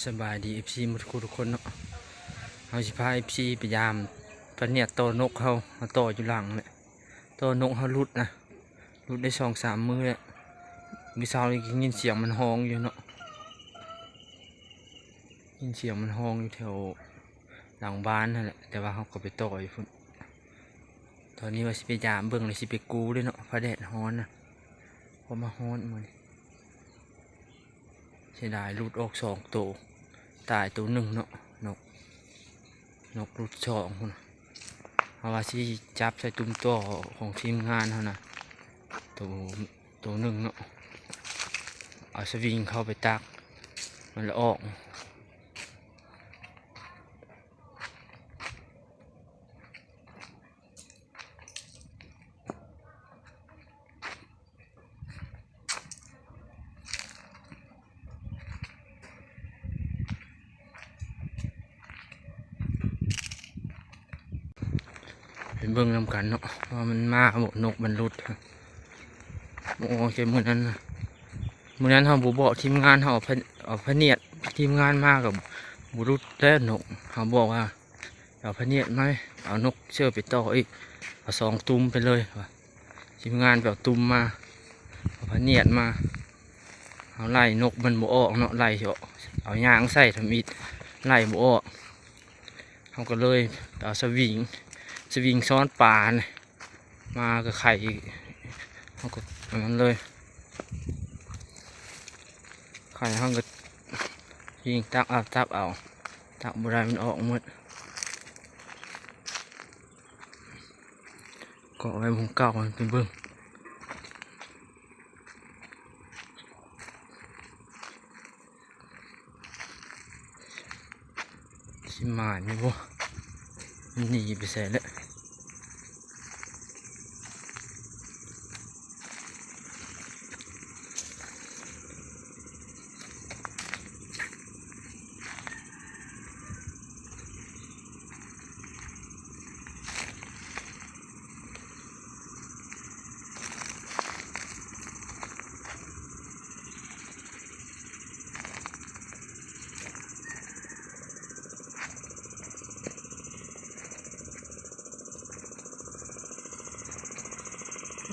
ສະບາຍດີ ເອັຟຊີ ໝົດທຸກຄົນເນາະ. ເຮົາຊິພາ ເອັຟຊີ ໄປຢາມພະນຽດຕໍ່ນົກເຮົາ ເຮົາຕໍ່ຢູ່ຫຼັງແຫຼະ. ຕໍ່ນົກເຮົາຫຼຸດນະ ຫຼຸດໄດ້ສອງສາມມື້ແລ້ວ. ມື້ເຊົ້ານີ້ກໍຍິນສຽງມັນຮ້ອງຢູ່ເນາະ ຍິນສຽງມັນຮ້ອງຢູ່ແຖວຫຼັງບ້ານຫັ້ນແຫຼະ ແຕ່ວ່າເຮົາກໍໄປຕໍ່ຢູ່ພຸ້ນ. ຕອນນີ້ວ່າຊິໄປຢາມເບິ່ງ ແລ້ວຊິໄປກູ້ເດ້ເນາະ ຟ້າແດດຮ້ອນນະ ເພາະມາຮ້ອນມື້ນີ້. ເສຍດາຍ ຫຼຸດອອກສອງໂຕ ຕາຍໂຕໜຶ່ງເນາະ. ນົກ ນົກຫຼຸດສອງພຸ້ນ. ເຮົາວ່າຊິຈັບໃສ່ຕຸ່ມຕໍ່ຂອງທີມງານເຮົານະ ໂຕ ໂຕໜຶ່ງເນາະ ເອົາສະວິງເຂົ້າໄປຕັກ ມັນລະອອກ. ໄປເບິ່ງນຳກັນເນາະ ວ່າມັນມາບໍ່ ນົກມັນຫຼຸດ. ໂອເຄ ມື້ນັ້ນນະ ມື້ນັ້ນເຮົາບໍ່ບອກທີມງານ ເຮົາເອົາພະ ເອົາພະນຽດ ທີມງານມາກໍບໍ່ຫຼຸດແລ້ວນົກ. ເຮົາບອກວ່າ ເອົາພະນຽດມາ ເອົານົກເຊີໄປຕໍ່ອີກ ເອົາສອງຕຸ່ມໄປເລີຍວ່າ. ທີມງານໄປເອົາຕຸ່ມມາ ເອົາພະນຽດມາ ເຮົາໄລ່ນົກມັນບໍ່ອອກເນາະ ໄລ່ເອົາ ເອົາຍາງໃສ່ທຳອິດ ໄລ່ບໍ່ອອກ. ເຮົາກໍເລີຍເອົາສະວິງ ສະວິງຊ້ອນປານ ມາກໍໄຂ ເຮົາກໍອັນນັ້ນເລີຍ ໄຂ ເຮົາກໍຍິງຕັກເອົາ ຕັກເອົາ ຕັກບໍ່ໄດ້ມັນອອກໝົດ. ເກາະໄວ້ໝ່ອງເກົ່າ ໄປເບິ່ງ ຊິໝານຢູ່ບໍ່ ມັນໜີໄປໃສແລ້ວ.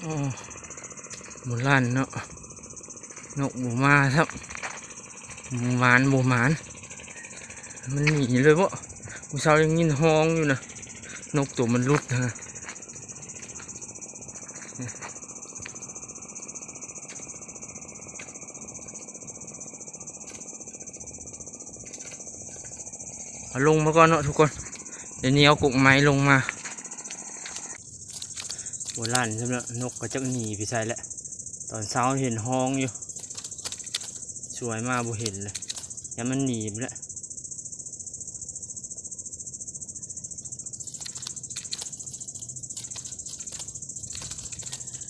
ໂອ້ ບໍ່ລັ່ນເນາະ ນົກບໍ່ມາຊ້ຳ ບໍ່ໝານ ບໍ່ໝານ ມັນໜີເລີຍບໍ? ມື້ເຊົ້າຍັງຍິນຮ້ອງຢູ່ນະ ນົກໂຕມັນຫຼຸດຫັ້ນນະ. ເອົາລົງມາກ່ອນເນາະທຸກຄົນ ດຽວນີ້ເອົາກົກໄມ້ລົງມາ. ບໍ່ລັ່ນຊ້ຳເນາະ ນົກກໍຈັກໜີໄປໃສແລ້ວ. ຕອນເຊົ້າເຫັນຮ້ອງຢູ່ ສວຍມາບໍ່ເຫັນເລີຍ ຢ້ານມັນໜີໄປແລ້ວ.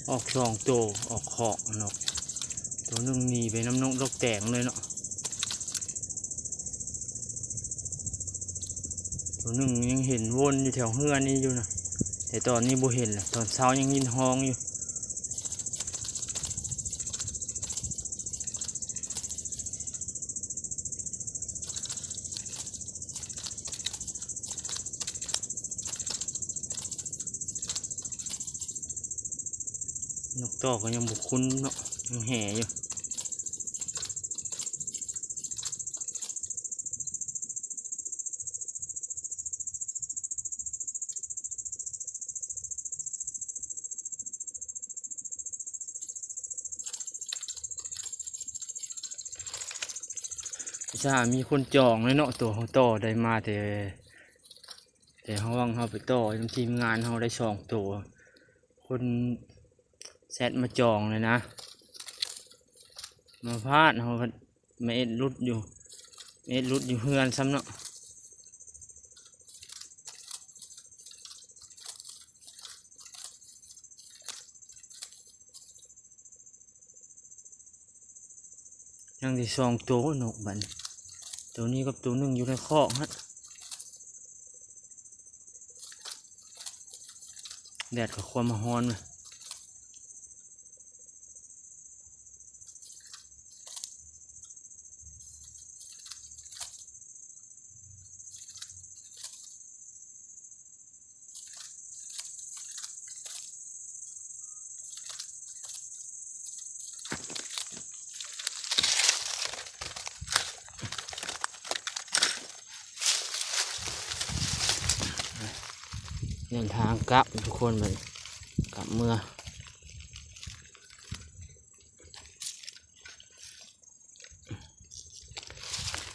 ອອກສອງໂຕ ອອກຄອກນົກ ໂຕໜຶ່ງໜີໄປນຳນົກດອກແຕງເລີຍເນາະ ໂຕໜຶ່ງຍັງເຫັນວົນຢູ່ແຖວເຮືອນນີ້ຢູ່ນະ ແຕ່ຕອນນີ້ບໍ່ເຫັນແລ້ວ ຕອນເຊົ້າຍັງຍິນຮ້ອງຢູ່. ນົກຕໍ່ກໍຍັງບໍ່ຄຸ້ນເນາະ ຍັງແຫ່ຢູ່. ອຸດສ່າມີຄົນຈອງເລີຍເນາະ ໂຕເຮົາຕໍ່ໄດ້ມາແຕ່ ແຕ່ເຮົາຫວັງເຮົາໄປຕໍ່ນຳທີມງານເຮົາໄດ້ສອງໂຕ ຄົນແຊັດມາຈອງເລີຍນະ ມາພາດເຮົາ ມາເອັດຫຼຸດຢູ່ ເອັດຫຼຸດຢູ່ເຮືອນຊ້ຳເນາະ. ຍັງໄດ້ສອງໂຕນົກບັດນີ້ ໂຕນີ້ກັບໂຕໜຶ່ງຢູ່ໃນຄອກຫັ້ນ. ແດດກໍຄວາມມາຮ້ອນເວີຍ. ເດີນທາງກັບທຸກຄົນ ບັດນີ້ກັບເມືອ.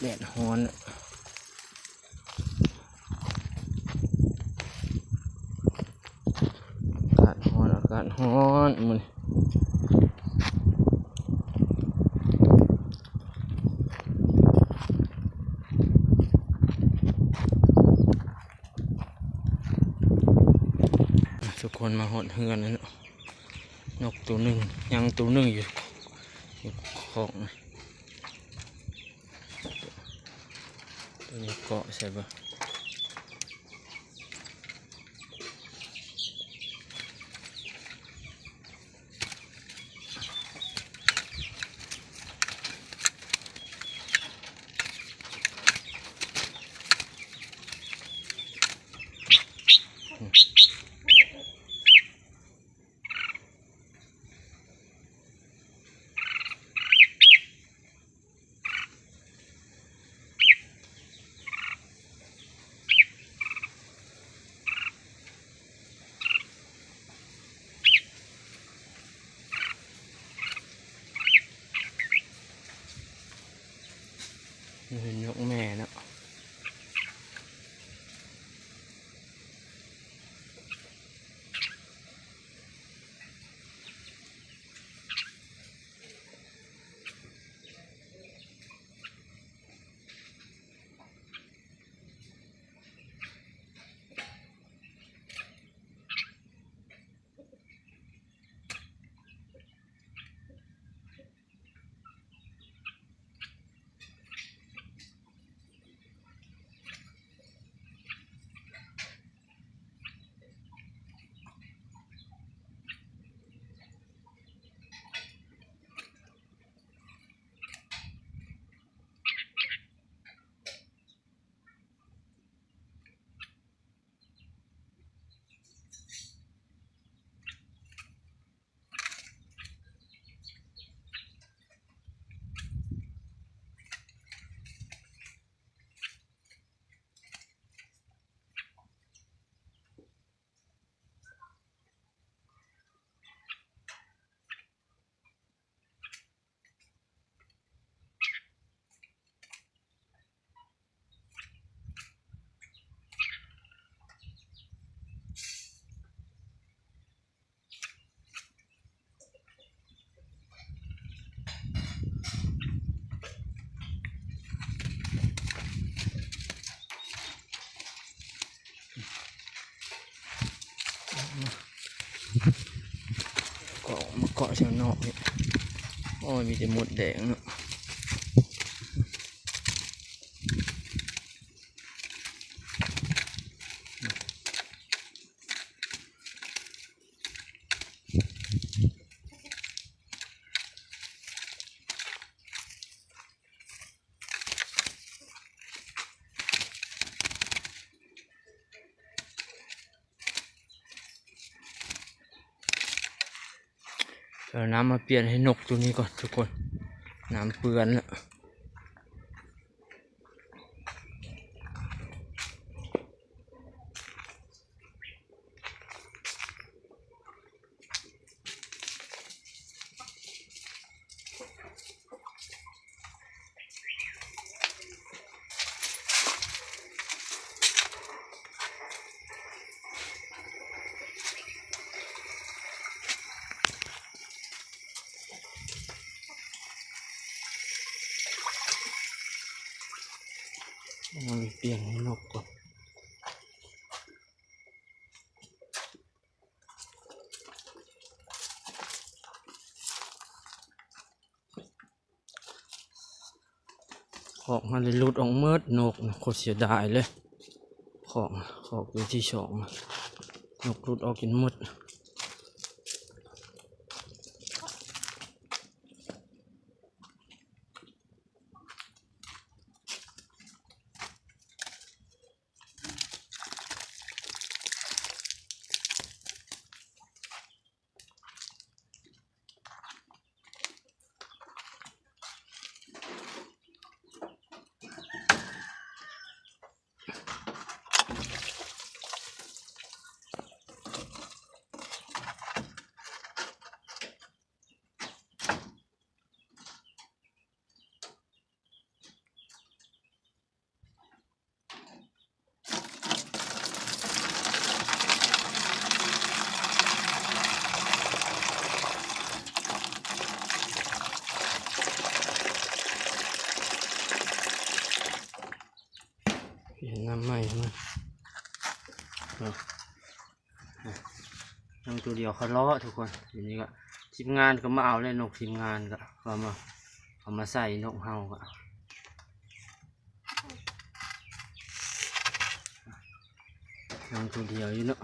ແດດຮ້ອນ ອາກາດຮ້ອນ ອາກາດຮ້ອນມື້ນີ້. ທຸກຄົນມາຮອດເຮືອນແລ້ວເນາະ. ນົກໂຕໜຶ່ງ ຍັງໂຕໜຶ່ງຢູ່ ຢູ່ຂອງ ໂຕນີ້ເກາະໃສ່ບໍ່? ເຫັນນົກແມ່ເນາະ. ເກາະ ມາເກາະແຖວນອກນີ້ ໂອ້ຍ ມີແຕ່ມົດແດງເນາະ. ເອົານ້ຳມາປ່ຽນໃຫ້ນົກໂຕນີ້ກ່ອນທຸກຄົນ ນ້ຳເປື້ອນແລ້ວ. ເອົາໄປປ່ຽນໃຫ້ນົກກ່ອນ. ຄອກຫັ້ນໄດ້ຫຼຸດອອກໝົດ ນົກນະ ໂຄດເສຍດາຍເລີຍ. ຄອກ ຄອກຕົວທີສອງ ນົກຫຼຸດອອກຈົນໝົດ. ເ ປ່ຽນນ້ຳໃໝ່ໃຫ້ມັນເນາະ. ຍັງໂຕດຽວຄະເລາະທຸກຄົນ. ທີນີ້ກໍທີມງານກໍມາເອົາແລ້ວ ນົກທີມງານກໍເຂົ້າມາ ເຂົ້າມາໃສ່ນົກເຮົາກໍ ຍັງໂຕດຽວຢູ່ເນາະ.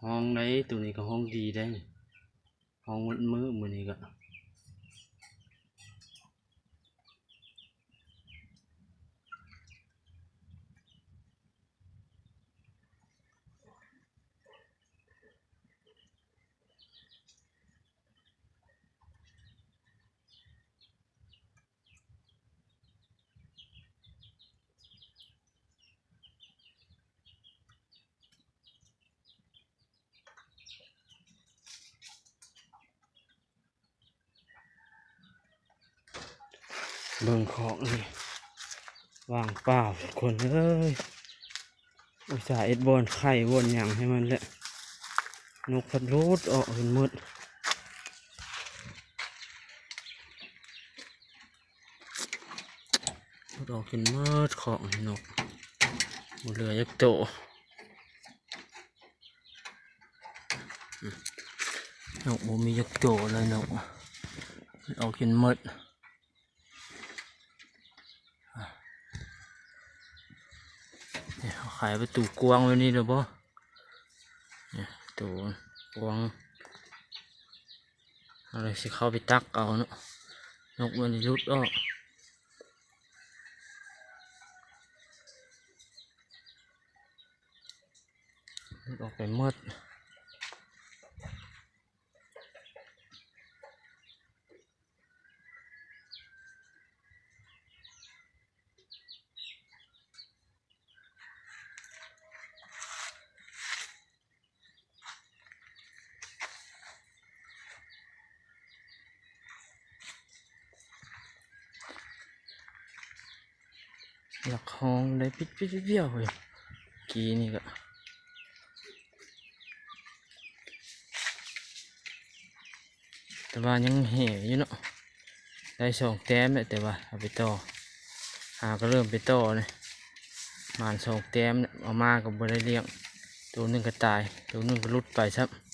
ຮ້ອງໄດ໋ ໂຕນີ້ກໍຮ້ອງດີໄດ໋ ຮ້ອງໝົດມື້ມື້ນີ້ກໍ ເບິ່ງຄອກນີ້ ວ່າງເປົ່າທຸກຄົນເອີຍ. ອຸດສ່າເຮັດບ່ອນໄຂ່ບ່ອນຫຍັງໃຫ້ມັນແຫຼະ ນົກພັດຫຼຸດອອກຈົນໝົດ. ຫຼຸດອອກຈົນໝົດຄອກນີ້ ນົກບໍ່ເຫຼືອຈັກໂຕ. ນົກບໍ່ມີຈັກໂຕເລີຍ ນົກອອກຈົນໝົດ. ນີ້ ເຮົາໄຂປະຕູກວ້າງໄວ້ນີ້ແລ້ວບໍ່? ນີ້ ປະຕູກວ້າງ ເຮົາເລີຍຊິເຂົ້າໄປຕັກເອົາເນາະ ນົກມັນຫຼຸດອອກ ຫຼຸດອອກໄປໝົດ. ຢາກຮ້ອງໄດ້ປິດໆໆໆ ເອີຍ ກີ້ນີ້ກະ ແຕ່ວ່າຍັງແຫ່ຢູ່ເນາະ ໄດ້ສອງແຕ້ມແຫຼະ ແຕ່ວ່າເອົາໄປຕໍ່ ຫາກໍເລີ່ມໄປຕໍ່ນີ້ ປະມານສອງແຕ້ມແຫຼະ ເອົາມາກໍບໍ່ໄດ້ລ້ຽງ ໂຕໜຶ່ງກໍຕາຍ ໂຕໜຶ່ງກໍຫຼຸດໄປຊ້ຳ.